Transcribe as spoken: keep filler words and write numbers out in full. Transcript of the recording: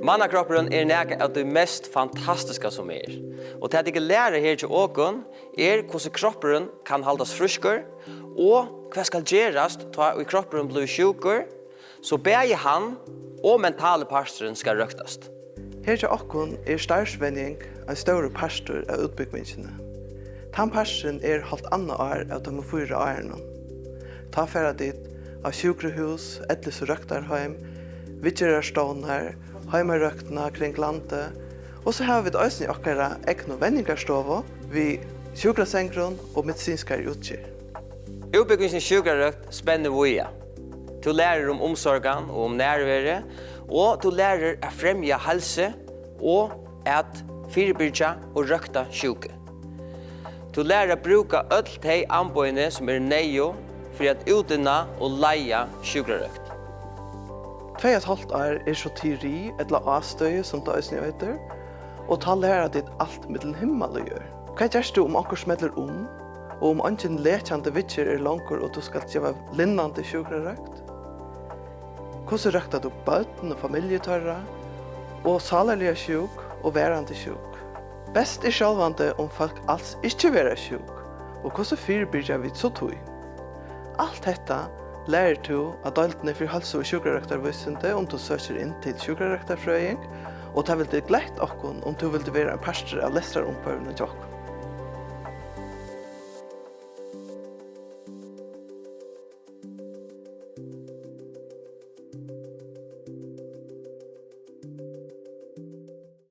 Mannakroppurin er nakað av tí mest fantastiska, sum er, og tað, tit læra her hjá okum, er, hvussu kroppurin kann haldast frískur, og hvat skal gerast, tá ið kroppurin blívur sjúkur, so bæði hann og mentali parturin skal røktast. Her hjá okkum er starvsvenjing ein stórur partur av útbúgvingini. Tann parturin er hálvt annað ár av teimum fýra árunum. Tá fara tit á sjúkrahús, ellis- og røktarheim, viðgerðarstovnar, heimarøktina kring landið, og so hava vit eisini okkara egnu venjingarstovu við sjúkrasengrum og medisinskari útgerð. Útbúgvingin í sjúkrarøkt spennir víða. Tú lærir um umsorgan og um nærveru, og tú lærir at fremja heilsu og at fyribyrgja og røkta sjúku. Tú lærir at brúka øll tey amboðini, sum eru neyðug fyri at útinna og leiða sjúkrarøkt. Tvey og eitt hálvt ár er soteriið, ella ástøðið, sum tað eisini eitur, og tá læra tit alt millum himmal og jørð. Hvat gert tú, um onkur smellir um, og um eingin lekjandi viðgerð er longur og tú skalt geva linnandi sjúkrarøkt? Hvussu røktar tú børn og familju teirra, og sálarliga sjúk og varandi sjúk? Best er sjálvandi, um fólk als ikki verða sjúk, og hvussu fyribyrgja vit so tí? Alt hetta lærir tú á deildini fyri heilsu- og sjúkrarøktarvísindi, um tú søkir inn til sjúkrarøktarfrøðing, og tað vildi glett okkum, um tú vildi vera ein partur av lestrarumhvørvinum hjá okkum.